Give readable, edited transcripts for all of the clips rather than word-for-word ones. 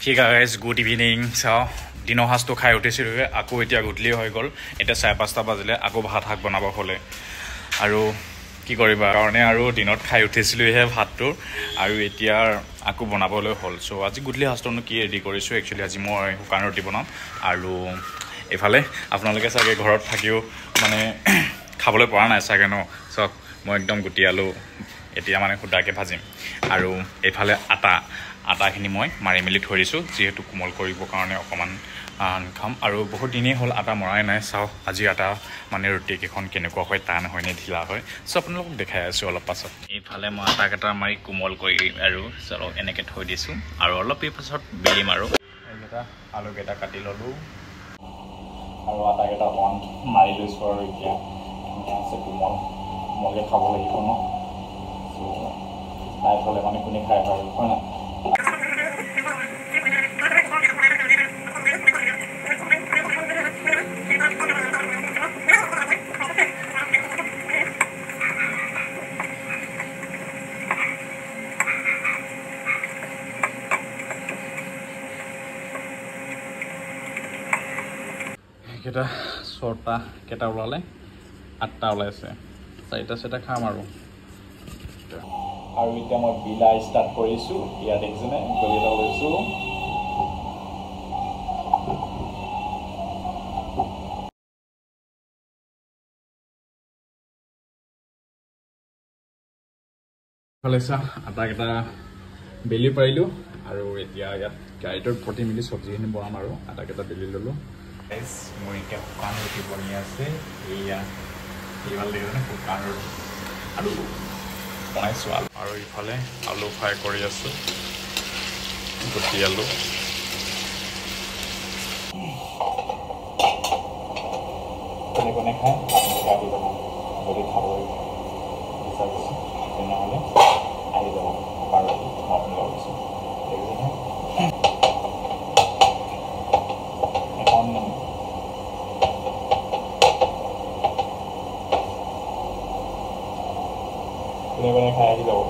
ঠিক আছে, good evening. চাওঁ, দিনৰ সাজটো খাই উঠিছিলোঁ, আকৌ এতিয়া গধূলি হৈ গ'ল। এতিয়া 5:30 বাজিলে, আকৌ ভাত শাক বনাব হ'লে আৰু কি কৰিবা কাৰণে আৰু দিনত খাই উঠিছিলোঁহে ভাতটো, আৰু এতিয়া আকৌ বনাবলৈ হ'ল। চ' আজি গধূলি সাজটোনো কি ৰেডি কৰিছোঁ, একচুৱেলি আজি মই শুকান ৰুটি বনাম। আৰু এইফালে আপোনালোকে চাগে ঘৰত থাকিও মানে খাবলৈ পৰা নাই চাগে ন। চাওক, মই একদম গুটি আলু এতিয়া মানে সুদাকৈ ভাজিম। আৰু এইফালে আটাখিনি মই মাৰি মেলি থৈ দিছোঁ, যিহেতু কোমল কৰিবৰ কাৰণে অকণমান খাম। আৰু বহুত দিনেই হ'ল আটা মৰাই নাই। চাওঁ আজি আটা মানে ৰুটিকেইখন কেনেকুৱা হয়, টান হয় নে ঢিলা হয়। চ' আপোনালোকক দেখাই আছোঁ অলপ পাছত। এইফালে মই আটাকেইটা মাৰি কোমল কৰি আৰু চলক এনেকৈ থৈ দিছোঁ, আৰু অলপ পাছত বেলিম। আৰু এইকেইটা আলুকেইটা কাটি ল'লোঁ, আৰু আটাকেইটা অকণমান মাৰি লৈছোঁ। আৰু এতিয়া ধুনীয়া আছে, কোমল কোমলকৈ খাব লাগিব ন। চ' টাইট হ'লে মানে কোনে খাই বাৰু, হয় নাই? কেইটা ছটা কেইটা ওলালে, 8টা ওলাইছে, 4টা 4টা খাম আৰু। আৰু এতিয়া মই বিলাই ষ্টাৰ্ট কৰিছোঁ। ইয়াত দেখিছেনে, গলি এটা লৈছোঁ। ভালে চা, আটাকেইটা বেলি পাৰিলোঁ। আৰু এতিয়া ইয়াত গাড়ীটোত ভৰ্তি মেলি চব্জিখিনি বনাম। আৰু আটাকেইটা বেলি ল'লোঁ। মোৰ এতিয়া শুকান ৰুটি বনি আছে। এইয়া এইফালে দেখিছেনে শুকান ৰুটি আৰু বনাইছোঁ। আলু আৰু ইফালে আলু ফ্ৰাই কৰি আছোঁ, গুটি আলু। কোনে কোনে খায় আপোনালোকে আহি যাব, যদি খাবলৈ বিচাৰিছে তেনেহ'লে আহি যাব। শুকান ৰুটি মই আপোনালোকক দিছোঁ, দেখিছেনে? এখন কোনে কোনে খাই আহি যাব।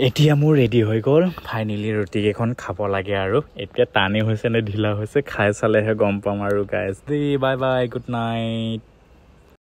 এতিয়া মোৰ ৰেডি হৈ গ'ল ফাইনেলি। ৰুটিকেইখন খাব লাগে আৰু। এতিয়া টানেই হৈছে নে ঢিলা হৈছে খাই চালেহে গম পাম আৰু গাইজ। দেই, বাই বাই, গুড নাইট।